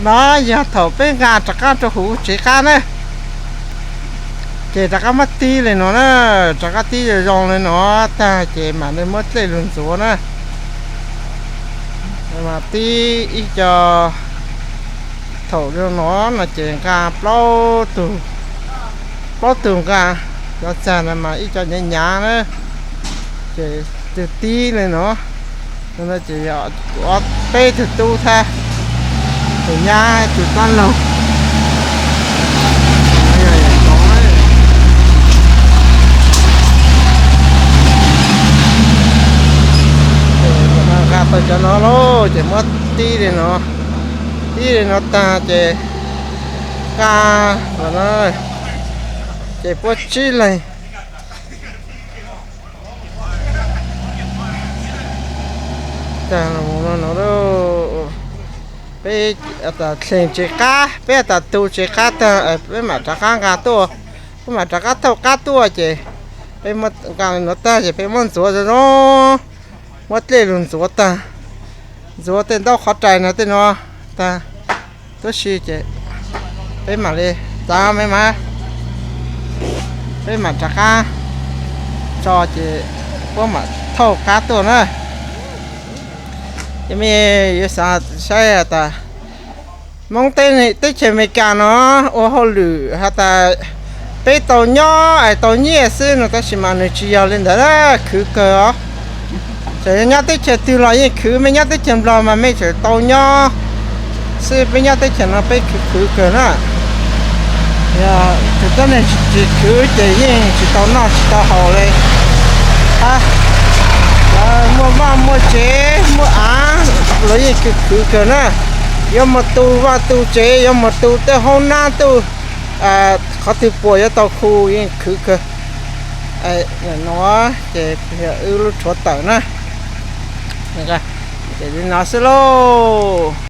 No yog thaum peb nqa rov qab rau hauv tsev qab na, ces rov qab muab tib li no na, rov qab tib zoo zoo li no tag ces mam li muab dlej lug ntxuav na. Mas tib ib co, thaum zoo no no ces nqa plaub tug, plaub tug nqa, cov txag no mas ib co nyav nyav na, ces tib li no, ces peb tug tub thiab, tus nyab tus tub laug. Nqa tau cov no lauj ces muab tib li no, tib li no tag ces nqa, ces puab tsib leeg. Tag no, peb dleeg tsev qab, peb tas tu tsev qab tag peb mam rov qab nqa tuaj, peb mam rov qab thauj qab tuaj ces peb nqa li no tag ces peb muab ntxuav zoo zoo, muab dlej lug ntxuav tag, ntxuav tej ntaub qhov rais no tej no tag, tuab si ces peb mam li txav me mas, peb mam rov qab tso ces puab mam thauj qab tuaj na. Ces mej yuav xav saib has tas Hmoob teb chaws Amelikas no ua hauj lwm has tas peb tau nyob es tau nyiaj xwb no, tab sis mas nws tsis yog li ntawd, khwv kawg os. Txawm yog nyob teb chaws twg los yeej khwv, mej nyob teb chaws Nplog mas mej tseem tau nyob xwb, peb nyob teb chaws no peb khwv khwv kawg na. Yog tus tuab neeg tsis khwv ces yeej tsis tau noj tsis tau haus li. Lawv muaj vaj muaj tsev muaj av, lawv yeej khwv khwv kawg na. Yuav mus tu vaj tu tsev, yuav mus tu tej hoob nab tu, qhov twg puas yuav tau khu, yeej khwv kawg. No ces yog wb lub rhuav tawm na. Ces li no xwb lauj.